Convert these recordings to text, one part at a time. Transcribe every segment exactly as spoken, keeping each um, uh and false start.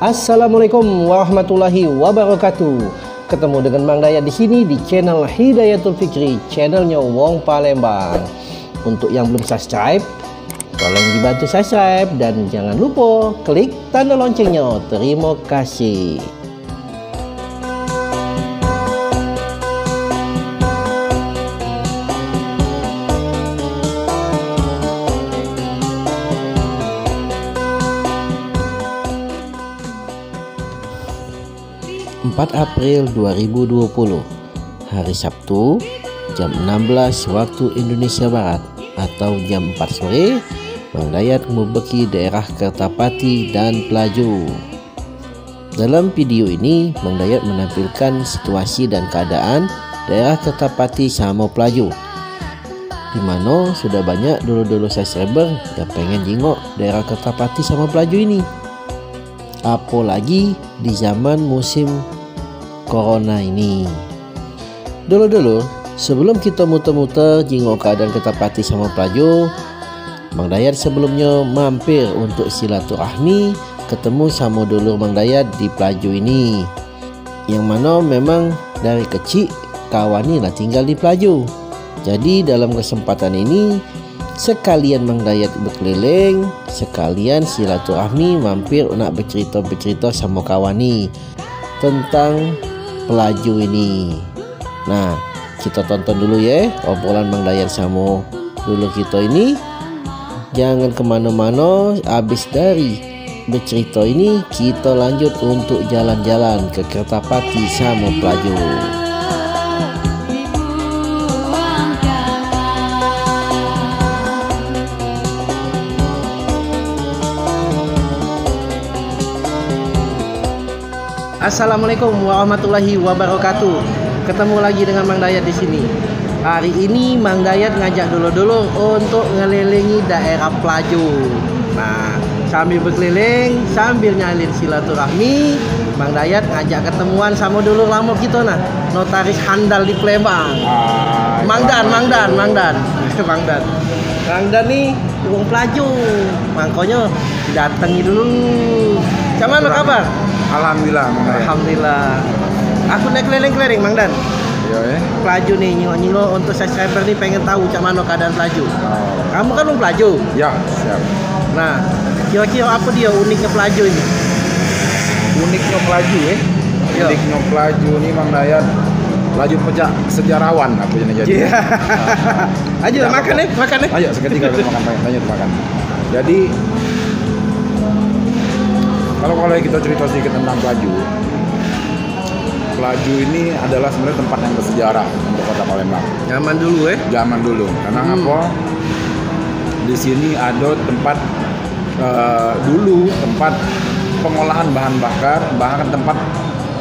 Assalamualaikum warahmatullahi wabarakatuh. Ketemu dengan Mang Dayat di sini di channel Hidayatul Fikri, channelnya Wong Palembang. Untuk yang belum subscribe, tolong dibantu subscribe dan jangan lupa klik tanda loncengnya. Terima kasih. Empat April dua ribu dua puluh, hari Sabtu, jam enam belas waktu Indonesia Barat atau jam empat sore, Mang Dayat membeki daerah Kertapati dan Pelaju. Dalam video ini, Mang Dayat menampilkan situasi dan keadaan daerah Kertapati sama Pelaju, di mano sudah banyak dulur-dulur subscriber yang pengen jingok daerah Kertapati sama Pelaju ini. Apolagi di zaman musim corona ini. Dulur-dulur, sebelum kita muter-muter jingok keadaan Kertapati sama Pelaju, Mang Dayat sebelumnya mampir untuk silaturahmi, ketemu sama dulur Mang Dayat di Pelaju ini. Yang mano memang dari kecik kawan ni lah tinggal di Pelaju. Jadi dalam kesempatan ini, sekalian Mang Dayat bekeliling, sekalian silaturahmi, mampir nak becerita-becerita sama kawan ni tentang Pelaju ini. Nah, kita tonton dulu ye obrolan Mang Dayat samo dulur kita ini. Jangan kemano-mano, abis dari becerita ini, kita lanjut untuk jalan-jalan ke Kertapati samo Pelaju. Assalamualaikum warahmatullahi wabarakatuh. Ketemu lagi dengan Mang Dayat di sini. Hari ini Mang Dayat ngajak dulur-dulur untuk ngelilingi daerah Pelaju. Nah, sambil berkeliling, sambil nyalin silaturahmi, Mang Dayat ngajak ketemuan sama dulur lamo kita nah, Notaris Handal di Palembang. Ah, Mang Dan, Mang Dan, Mang Dan. Mang Dan. Mang Dan ni wong Pelaju. Mangkonyo datengi dulu. Cak mano kabar? Alhamdulillah, Mang Dan. Alhamdulillah. Aku nak keliling-keliling, Mang Dan. Iya, eh. Pelaju ni, nyingok-nyingok untuk subscriber ni pengen tahu cak mano keadaan Pelaju. Oh. Kamu kan wong Pelaju. Ya, siap. Nah, kira-kira apa dia uniknya Pelaju ini? Uniknya Pelaju, eh? Iya. Uniknya Pelaju ni, Mang Dayat, laju pecah sejarawan apa yang jadi. Iya. Nah, nah. Ayo, makan, eh, makan, eh. Ayo, seketika kita makan, tanya, tanya makan. Jadi, kalau, kalau kita cerita sedikit tentang Pelaju, Pelaju ini adalah sebenarnya tempat yang bersejarah untuk Kota Palembang. Zaman dulu, eh? Zaman dulu. Karena apa? Di sini ada tempat, eh, dulu tempat pengolahan bahan bakar, bahkan tempat,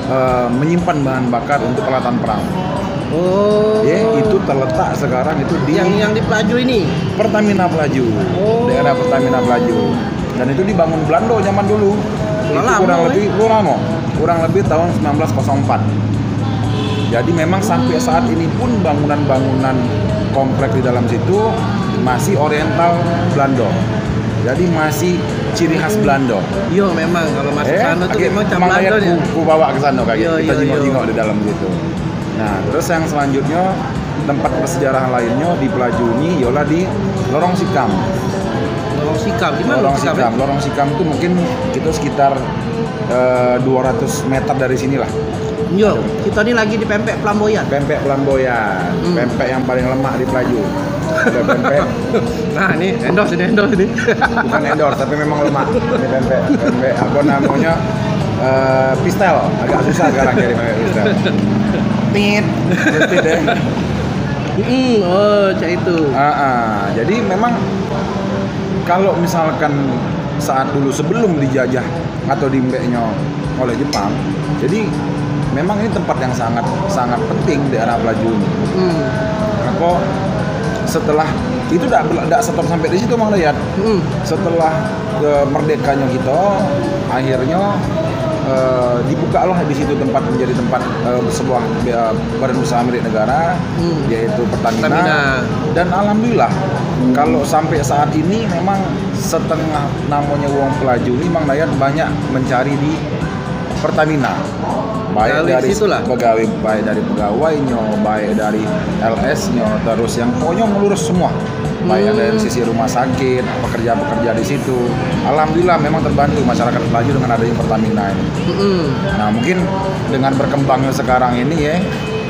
eh, menyimpan bahan bakar untuk peralatan perang. Oh. Ya, itu terletak sekarang itu di yang, yang di Pelaju ini? Pertamina Pelaju. Oh. Daerah Pertamina Pelaju. Dan itu dibangun Belanda zaman dulu. Itu lama, kurang lebih, oh, lama. Kurang lebih tahun sembilan belas kosong empat. Jadi memang sampai saat ini pun bangunan-bangunan komplek di dalam situ masih oriental Belanda. Jadi masih ciri khas Belanda. Iya, memang kalau masuk sana tu memang cap Belanda dia. Ku, ku bawa ke sana kaki. Iya, kita jingok-jingok di dalam situ. Nah, terus yang selanjutnya, tempat bersejarah lainnya di Pelaju ini ialah di Lorong Sikam. Lorong Sikam, di mana Lorong Sikam, eh? Lorong Sikam itu mungkin itu sekitar, eh, dua ratus meter dari sinilah. Yo, kita ni lagi di Pempek Pelamboyan. Pempek Pelamboyan, hmm, pempek yang paling lemak di Pelaju. Ada pempek. Nah, ni endorse ni, endorse ni. Bukan endorse, tapi memang lemak. Ini pempek, pempek apa namanya? Eh, pistel. Agak susah sekarang cari pempek pistel. Tit, tit, eh. Hmm, oh, cak itu. Ah, ah. Jadi memang kalau misalkan saat dulu sebelum dijajah atau diembeknya oleh Jepang. Jadi memang ini tempat yang sangat, sangat penting daerah Pelaju ini. Hmm. Apa setelah itu dak dak stop sampai di situ, Mang Dayat. Hmm. Setelah, eh, merdekanya kita, akhirnya, eh, dibukalah di situ tempat menjadi tempat, eh, sebuah, eh, badan usaha milik negara, hmm, yaitu Pertamina. Pertamina. Dan alhamdulillah, kalau sampai saat ini memang Setengah namonyo wong Pelaju ni Mang Dayat banyak mencari di Pertamina. Baik dari pegawai, baik dari pegawainyo, baik dari L S-nyo, terus yang pokoknya ngelurus semua. Baik yang dari sisi rumah sakit, pekerja-pekerja di situ. Alhamdulillah memang terbantu masyarakat Pelaju dengan adanya Pertamina ini. Nah, mungkin dengan berkembangnya sekarang ini ya,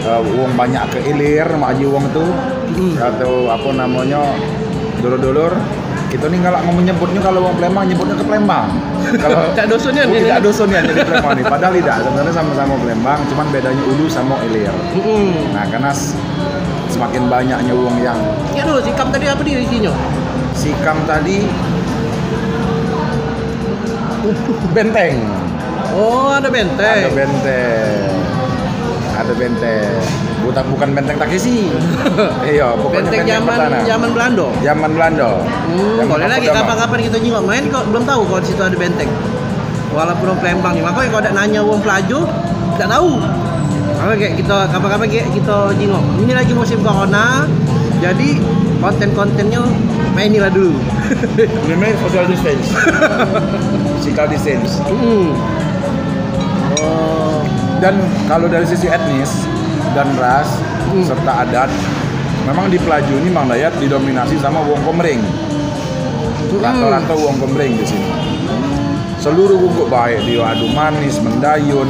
eh, wong banyak ke ilir, mak ji wong tu, atau apa namanya, dulur-dulur, kita ni galak ngomong nyebutnya, kalau wong Palembang nyebutnya ke Palembang. Kalau cak dusun kan, oh, jadi cak dusun kan jadi Palembang ni. Padahal tidak, sebenarnya sama-sama Palembang, cuman bedanya ulu sama ilir. Nah, karena s- semakin banyaknya wong yang... Ya dulu, sikam tadi apa dia isinya? Sikam tadi benteng. Oh, ada benteng. Ada benteng. Ada benteng. Bukan, bukan benteng Takeshi. Iya, pokoknya benteng zaman, zaman Belanda. Zaman Belanda. Hmm, boleh lagi kapan-kapan kita jengok main kok belum tahu kalau di situ ada benteng. Walaupun orang Palembang ni, makanya kalau nak nanya orang Pelaju, tak tahu. Apa kayak kita, kapan-kapan kayak kita jengok. Ini lagi musim corona, jadi konten-kontennya main inilah dulu. Ini main social distance. Physical distance. Hmm. Oh. Dan kalau dari sisi etnis dan ras serta adat, memang di Pelaju ini Mang Dayat didominasi sama wong Komering. Rata-rata wong Komering di sini. Seluruh guguk baik dia adu manis, mendayun,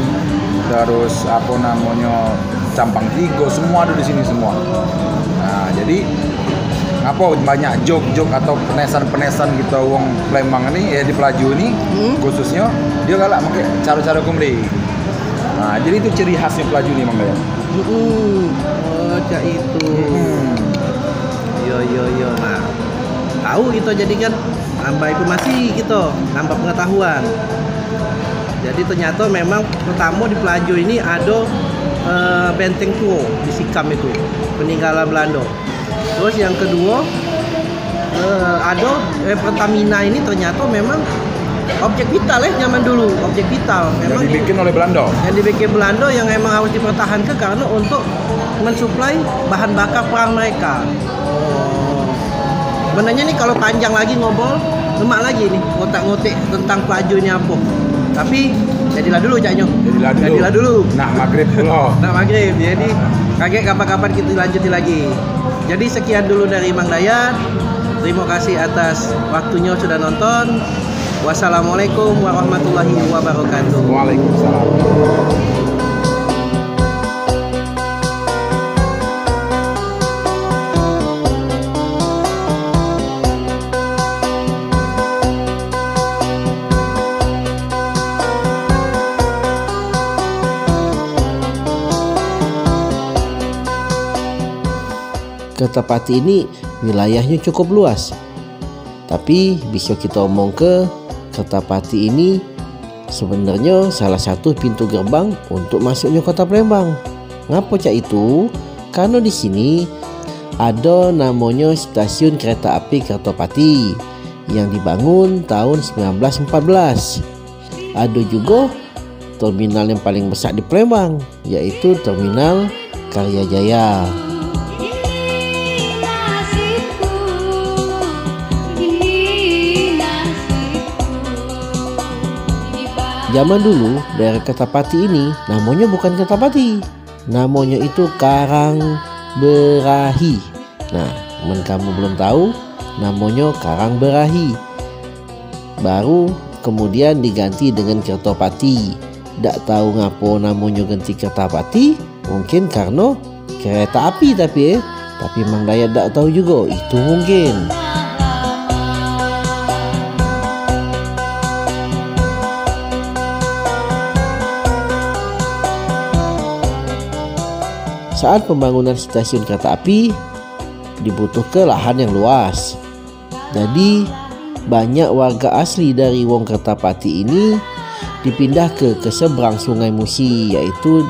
terus apa namanya, campang tigo, semua ada di sini semua. Nah, jadi apa banyak jok-jok atau penesan-penesan kita wong Palembang ni, eh, di Pelaju ni khususnya, dia galak pakai cara-cara Komering. Nah, jadi itu ciri khasnya Pelaju ni, Mang Dayat. Hmm. Oh, cak itu. Hmm. Yo, yo, yo. Nah, tahu kita jadi kan nambah informasi kita, nambah pengetahuan. Jadi ternyata memang pertama di Pelaju ini ada, eh, benteng tua di Sikam itu, peninggalan Belanda. Terus yang kedua, eh, ada, eh, Pertamina ini ternyata memang objek vital, eh, zaman dulu, objek vital. Memang yang dibikin oleh Belanda. Yang dibikin Belanda yang emang harus dipertahankan karena untuk mensuplai bahan bakar perang mereka. Oh. Sebenarnya ni kalau panjang lagi ngobrol, lemak lagi ni ngotak-ngotik tentang Pelaju ni apa. Tapi jadilah dulu caknyo. Jadilah dulu. Jadilah dulu. Nak maghrib pulo. Nak maghrib. Jadi kagek kapan-kapan kita lanjutin lagi. Jadi sekian dulu dari Mang Dayat. Terima kasih atas waktunya sudah nonton. Wassalamualaikum warahmatullahi wabarakatuh. Waalaikumsalam. Kertapati ini wilayahnyo cukup luas. Tapi biso kito omongke, Kertapati ini sebenernyo salah satu pintu gerbang untuk masuknyo Kota Palembang. Ngapo cak itu? Karno di sini ado namonyo Stasiun Kereta Api Kertapati yang dibangun tahun sembilan belas empat belas. Ado jugo terminal yang paling besak di Palembang, yaitu Terminal Karya Jaya. Zaman dulu, daerah Kertapati ini namonyo bukan Kertapati. Namonyo itu Karang Berahi. Nah, men kamu belum tahu, namonyo Karang Berahi. Baru kemudian diganti dengan Kertopati. Dak tahu ngapo namonyo ganti Kertapati, mungkin karno kereta api tapi, eh. Tapi Mang Dayat dak tahu jugo, itu mungkin. Saat pembangunan stasiun kereta api, dibutuhke lahan yang luas. Jadi, banyak warga asli dari wong Kertapati ini dipindahke ke seberang Sungai Musi, yaitu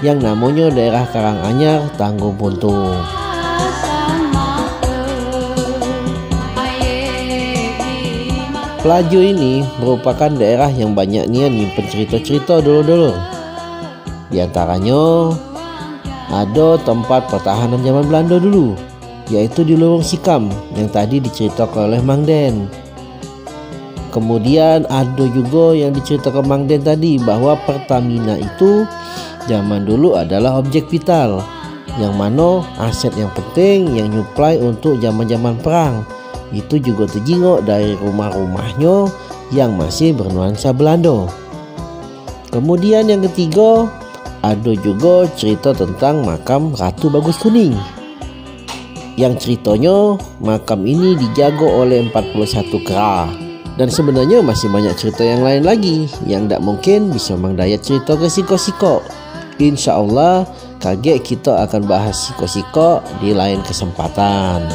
yang namonyo daerah Karanganyar, Tanggung Puntung. Pelaju ini merupakan daerah yang banyak nian nyimpen cerito-cerito dulu-dulu. Di antaranyo, ado tempat pertahanan zaman Belando dulu, yaitu di Lorong Sikam yang tadi diceritoke oleh Mang Den. Kemudian ado jugo yang diceritoke Mang Den tadi, bahwa Pertamina itu zaman dulu adalah objek vital, yang mano aset yang penting yang nyuplai untuk zaman-zaman perang. Itu jugo tejingok dari rumah-rumahnyo yang masih bernuansa Belando. Kemudian yang ketigo, ado jugo cerito tentang makam Ratu Bagus Kuning. Yang ceritonyo, makam ini dijago oleh empat puluh satu kera. Dan sebenarnyo masih banyak cerito yang lain lagi yang dak mungkin biso Mang Dayat cerito ke sikok-sikok. Insya Allah, kagek kito akan bahas sikok-sikok di lain kesempatan.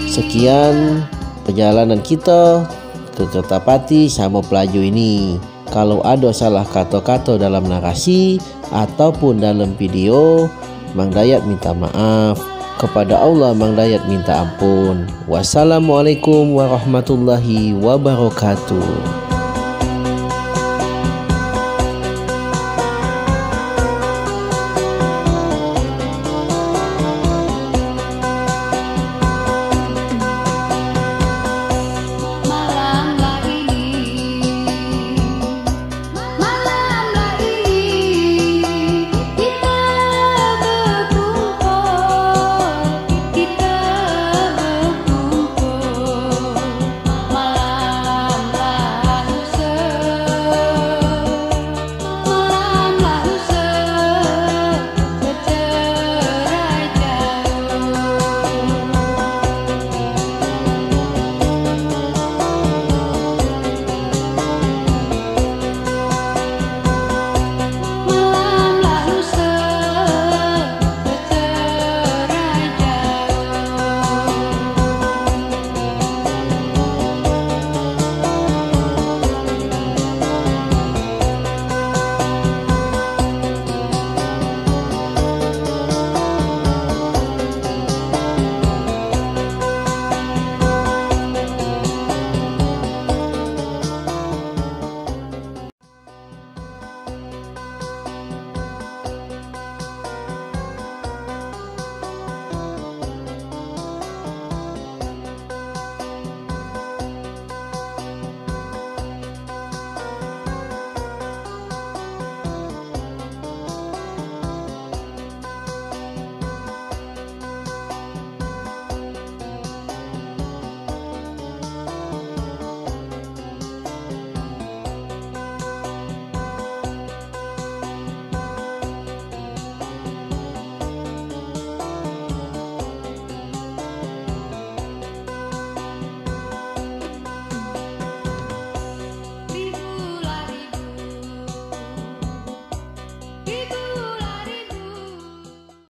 Sekian perjalanan kito ke Kertapati samo Pelaju ini. Kalau ado salah kato-kato dalam narasi ataupun dalam video, Mang Dayat minta maaf. Kepada Allah, Mang Dayat minta ampun. Wassalamualaikum warahmatullahi wabarakatuh.